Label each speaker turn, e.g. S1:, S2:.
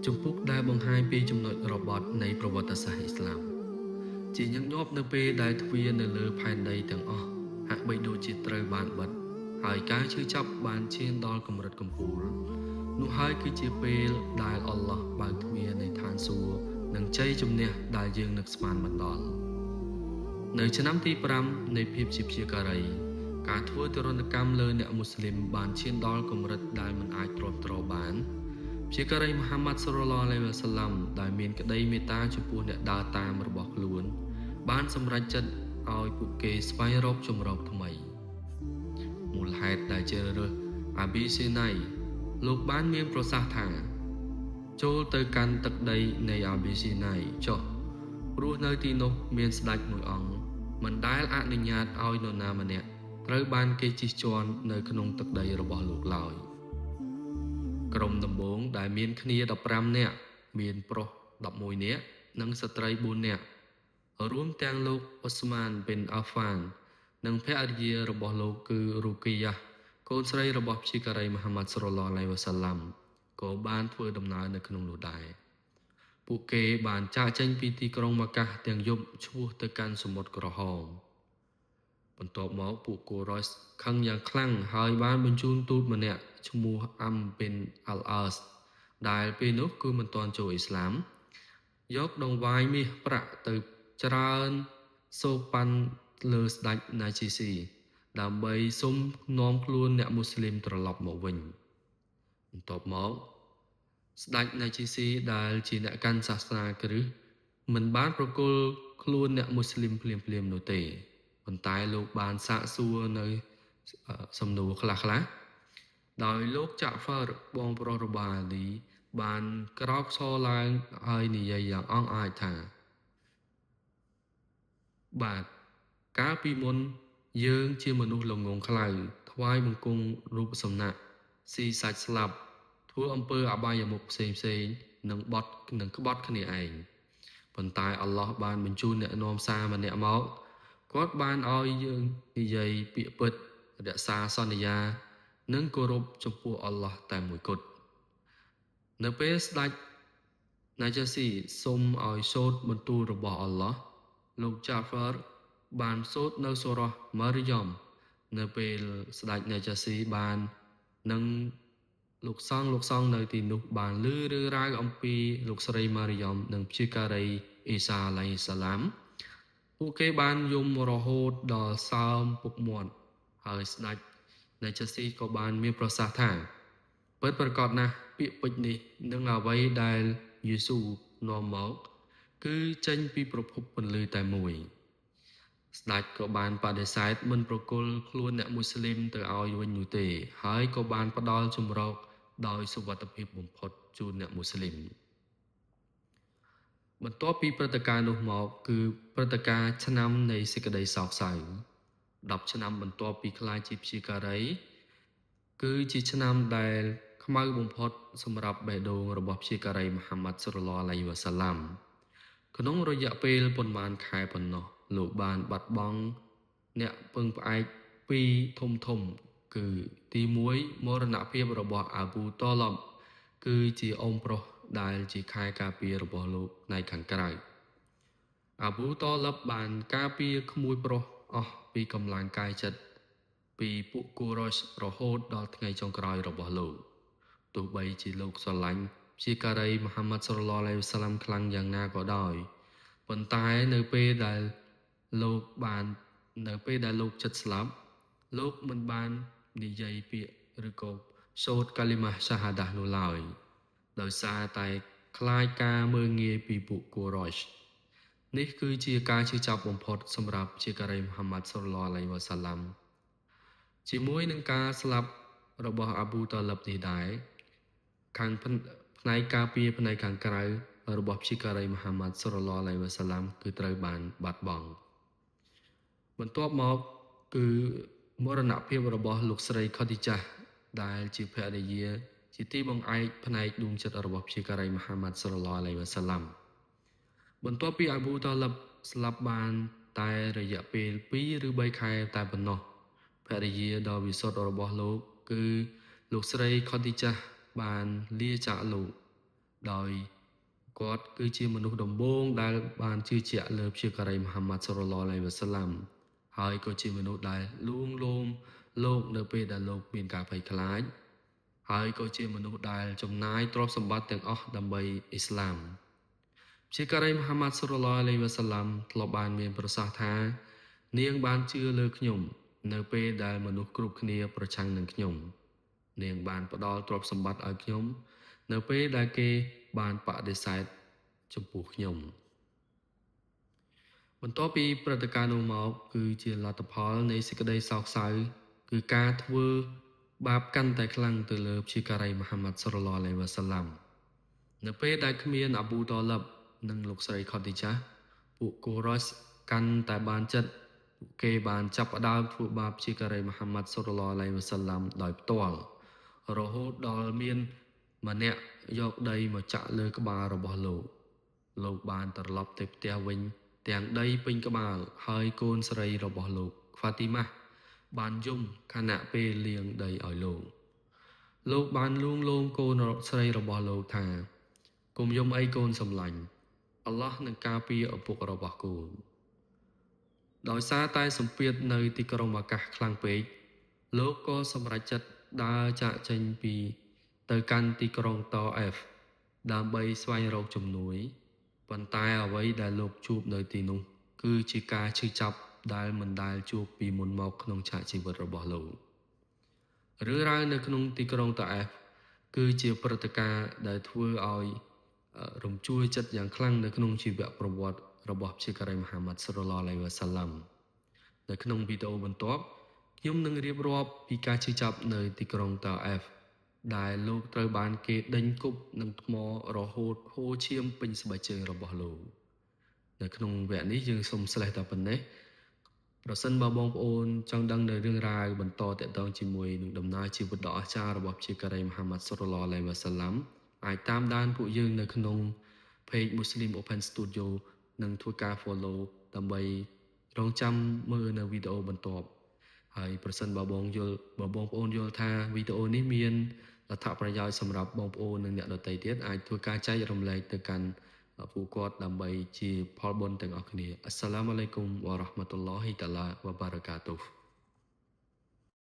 S1: ជំពូកដែលបង្ហាញពីចំណុចរបត់នៃប្រវត្តិសាស្ត្រអ៊ីស្លាមជាញឹកញាប់នៅពេលដែលទ្វារនៅលើផែនដីទាំងអស់ហាក់បីដូចជាត្រូវបានបិទហើយការឈឺចាប់បានឈានដល់កម្រិតកំពូលនោះហើយគឺជាពេលដែលអល់ឡោះបើកទ្វារនៃឋានសួគ៌និងជ័យជំនះដែលយើងនឹកស្មានមិនដល់នៅឆ្នាំទី5នៃភាពជាព្យាការីការធ្វើទរណកម្មលើអ្នកមូស្លីមបានឈានដល់កម្រិតដែលមិនអាចទ្រាំទ្របានព្យាការីមូហាម៉ាត់ សល្លឡោះ អាឡៃហ៊ីវ៉ាសាឡាំដែលមានក្តីមេត្តាចំពោះអ្នកដើរតាមរបស់ខ្លួនបានសម្រេចចិត្តឲ្យពួកគេស្វែងរកជម្រកថ្មីមូលហេតុដែលជ្រើសរើសអាប៊ីសេណៃលោកបានមានប្រសាសន៍ថាចូលទៅកាន់ទឹកដីនៃអាប៊ីសេណៃចុះព្រោះនៅទីនោះមានស្ដេចមួយអង្គមិនដែលអនុញ្ញាតឲ្យនរណាម្នាក់ត្រូវបានគេជិះជាន់នៅក្នុងទឹកដីរបស់លោកឡើយក្រុមដំបូងដែលមានគ្នា15នាក់មានប្រុស11នាក់និងស្ត្រី4នាក់រួមទាំងលោកអូស្មានប៊ិនអាហ្វាននិងភរិយារបស់លោកគឺរូគីយ៉ាកូនស្រីរបស់ព្យាការីមូហាម៉ាត់ សល្លឡោះ អាឡៃហ៊ីវ៉ាសាឡាំក៏បានធ្វើដំណើរនៅក្នុងនោះដែរពួកគេបានចាកចេញពីទីក្រុងម៉ាកាសទាំងយប់ឆ្ពោះទៅកាន់សមុទ្រក្រហមបន្ទាប់មកពួកកូរ៉ូសខឹងយ៉ាងខ្លាំងហើយបានបញ្ជូនទូតម្នាក់ឈ្មោះអាំប៊ិនអាល់អាសដែលពេលនោះគឺមិនទាន់ចូលអ៊ីស្លាមយកដង្វាយមាសប្រាក់ទៅច្រើនសូកប៉ាន់លើស្ដេចណាជីស៊ីដើម្បីសុំនាំខ្លួនអ្នកមូស្លីមត្រឡប់មកវិញបន្ទាប់មកស្ដេចណាជីស៊ីដែលជាអ្នកកាន់សាសនាគ្រិស្តមិនបានប្រគល់ខ្លួនអ្នកមូស្លីមភ្លាមៗនោះទេប៉ុន្តែលោកបានសាកសួរនៅសំណួរខ្លះៗដោយលោកចាក់ហ្វារបងប្រុសរបស់អាលីបានក្រោកឈរឡើងហើយនិយាយយ៉ាងអង់អាចថាបាទកាលពីមុនយើងជាមនុស្សល្ងង់ខ្លៅថ្វាយបង្គំរូបសំណាកស៊ីសាច់ស្លាប់ធ្វើអំពើអបាយមុខផ្សេងៗនិងបត់និងក្បត់គ្នាឯងប៉ុន្តែអល់ឡោះបានបញ្ជូនអ្នកនាំសារម្នាក់មកគាត់បានឲ្យយើងនិយាយពាក្យពិតរក្សាសន្យានិងគោរពចំពោះអល់ឡោះតែមួយគត់នៅពេលស្ដេចណាចាស៊ីសូមឲ្យសូត្របន្ទូលរបស់អល់ឡោះលោកចាហ្វារបានសូត្រនៅសូរ៉ះម៉ារីយ៉ាំនៅពេលស្ដេចណាចាស៊ីបាននិងលោកសង្ឃនៅទីនោះបានឮរឿងរ៉ាវអំពីលោកស្រីម៉ារីយ៉ាំនិងព្យាការីអ៊ីសាអាឡៃហ៊ីសាឡាមពួកគេបានយំរហូតដល់សើមពុកមាត់ហើយស្ដេចណាចាស៊ីក៏បានមានប្រសាសន៍ថាពិតប្រាកដណាស់ពាក្យពេចន៍នេះនិងអ្វីដែលយេស៊ូនាំមកគឺចេញពីប្រភពពន្លឺតែមួយស្ដេចក៏បានបដិសេធមិនប្រគល់ខ្លួនអ្នកមូស្លីមទៅឲ្យវិញនោះទេហើយក៏បានផ្ដល់ជម្រកដោយសុវត្ថិភាពបំផុតជូនអ្នកមូស្លីមបន្ទាប់ពីព្រឹត្តិការណ៍នោះមកគឺព្រឹត្តិការណ៍ឆ្នាំនៃសេចក្តីសោកសៅ10ឆ្នាំបន្ទាប់ពីក្លាយជាព្យាការីគឺជាឆ្នាំដែលខ្មៅបំផុតសម្រាប់បេះដូងរបស់ព្យាការីមូហាម៉ាត់ សល្លឡោះ អាឡៃហ៊ីវ៉ាសាឡាំក្នុងរយៈពេលប៉ុន្មានខែប៉ុណ្ណោះលោកបានបាត់បង់អ្នកពឹងផ្អែកពីរធំៗគឺទី1មរណភាពរបស់អាប៊ូតឡបគឺជាអ៊ំប្រុសដែលជាខែការពាររបស់លោកផ្នែកខាងក្រៅអាប៊ូតឡបបានការពារក្មួយប្រុសអស់ពីកម្លាំងកាយចិត្តពីពួកកូរ៉ូសរហូតដល់ថ្ងៃចុងក្រោយរបស់លោកទោះបីជាលោកស្រឡាញ់ព្យាការីមូហាម៉ាត់ សល្លឡោះ អាឡៃហ៊ីវ៉ាសាឡាំខ្លាំងយ៉ាងណាក៏ដោយប៉ុន្តែនៅពេលដែលលោកបាននៅពេលដែលលោកចិត្តស្លាប់លោកមិនបាននិយាយពាក្យឬក៏សូត្រកាលីម៉ាសាហាដាស់នោះឡើយដោយសារតែខ្លាចការមើលងាយពីពួកកូរ៉ូសនេះគឺជាការឈឺចាប់បំផុតសម្រាប់ជាការីមូហាម៉ាត់ សល្លឡោះ អាឡៃហ៊ីវ៉ាសាឡាំជាមួយនឹងការស្លាប់របស់អាប៊ូតាឡិបនេះដែរខាងផ្នែកការពារផ្នែកខាងក្រៅរបស់ព្យាការីមូហាម៉ាត់ សល្លឡោះ អាឡៃហ៊ីវ៉ាសាឡាំគឺត្រូវបានបាត់បង់បន្ទាប់មកគឺមរណភាពរបស់លោកស្រីខឌីចាស់ដែលជាភរិយាជាទីបង្អែកផ្នែកដួងចិត្តរបស់ព្យាការីមូហាម៉ាត់ សល្លឡោះ អាឡៃហ៊ីវ៉ាសាឡាំបន្ទាប់ពីអាប៊ូតាឡិបស្លាប់បានតែរយៈពេល2ឬ3ខែតែប៉ុណ្ណោះភរិយាដ៏វិសុទ្ធរបស់លោកគឺលោកស្រីខឌីចាស់បានលាចាកលោក ដោយគាត់គឺជាមនុស្សដំបូងដែលបានជឿជាក់លើព្យាការីមូហាម៉ាត់ សល្លឡោះ អាឡៃហ៊ីវ៉ាសាឡាំ ហើយក៏ជាមនុស្សដែលលួងលោមលោកនៅពេលដែលលោកមានការភ័យខ្លាច ហើយក៏ជាមនុស្សដែលចំណាយទ្រព្យសម្បត្តិទាំងអស់ដើម្បីអ៊ីស្លាម។ ព្យាការីមូហាម៉ាត់ សល្លឡោះ អាឡៃហ៊ីវ៉ាសាឡាំ ធ្លាប់បានមានប្រសាសន៍ថា នាងបានជឿលើខ្ញុំនៅពេលដែលមនុស្សគ្រប់គ្នាប្រឆាំងនឹងខ្ញុំ នាងបានផ្ដល់ទ្រព្យសម្បត្តិឲ្យខ្ញុំនៅពេលដែលគេបានបដិសេធចំពោះខ្ញុំ។ បន្ទាប់ពីព្រឹត្តិការណ៍នោះមក គឺជាលទ្ធផលនៃសេចក្តីសោកសៅ គឺការធ្វើបាបកាន់តែខ្លាំងទៅលើព្យាការីមូហាម៉ាត់ សល្លឡោះ អាឡៃហ៊ីវ៉ាសាឡាំ។ នៅពេលដែលគ្មានអាប៊ូតលឹបនិងលោកស្រីខឌីចា ពួកកូរ៉ាសកាន់តែបានចិត្ត ពួកគេបានចាប់ផ្ដើមធ្វើបាបព្យាការីមូហាម៉ាត់ សល្លឡោះ អាឡៃហ៊ីវ៉ាសាឡាំ ដោយផ្ទាល់ រហូតដល់មានម្នាក់យកដីមកចាក់លើក្បាលរបស់លោក។ លោកបានត្រឡប់ទៅផ្ទះវិញទាំងដីពេញក្បាល ហើយកូនស្រីរបស់លោក ហ្វាទីម៉ាស់ បានយំខណៈពេលលាងដីឲ្យលោក។ លោកបានលួងលោមកូនស្រីរបស់លោកថា កុំយំអីកូនសម្លាញ់ អល់ឡោះនឹងការពារឪពុករបស់កូន។ ដោយសារតែសម្ពាធនៅទីក្រុងម៉ាកាសខ្លាំងពេក លោកក៏សម្រេចចិត្តដើរចាកចេញពីទៅកាន់ទីក្រុងតអេហ្វ ដើម្បីស្វែងរកជំនួយ ប៉ុន្តែអ្វីដែលលោកជួបនៅទីនោះ គឺជាការឈឺចាប់ដែលមិនដែលជួបពីមុនមកក្នុងឆាកជីវិតរបស់លោក។ រឿងរ៉ាវនៅក្នុងទីក្រុងតអេហ្វ គឺជាព្រឹត្តិការណ៍ដែលធ្វើឲ្យរំជួលចិត្តយ៉ាងខ្លាំងនៅក្នុងជីវប្រវត្តិរបស់ព្យាការីមូហាម៉ាត់ សល្លឡោះ អាឡៃហ៊ីវ៉ាសាឡាំ។ នៅក្នុងវីដេអូបន្ទាប់ ខ្ញុំនឹងរៀបរាប់ពីការឈឺចាប់នៅទីក្រុងតអេហ្វ ដែលលោកត្រូវបានគេដេញគប់នឹងថ្មរហូតហូរឈាមពេញស្បែកជើងរបស់លោក។ នៅក្នុងវគ្គនេះយើងសូមស្លេះតែប៉ុណ្ណេះ។ ប្រសិនបើបងប្អូនចង់ដឹងនៅរឿងរ៉ាវបន្តទាក់ទងជាមួយនឹងដំណើរជីវិតដ៏អស្ចារ្យរបស់ព្យាការីមូហាម៉ាត់ សល្លឡោះ អាឡៃហ៊ីវ៉ាសាឡាំ អាចតាមដានពួកយើងនៅក្នុង Page Muslim Open Studio និងធ្វើការ Follow ដើម្បីរងចាំមើលនៅវីដេអូបន្ទាប់។ ហើយប្រសិនបើបងប្អូនយល់ថាវីដេអូនេះមានអត្ថប្រយោជន៍សម្រាប់បងប្អូននិងអ្នកដទៃទៀត អាចធ្វើការចែករំលែកទៅកាន់ពួកគាត់ដើម្បីជាផលបុណ្យទាំងអស់គ្នា។ អស្សឡាមអាឡៃគុំវ៉ារ៉ាហ្មាតុលឡោហ៊ីតាឡាវ៉ាបារកាតុហ៍។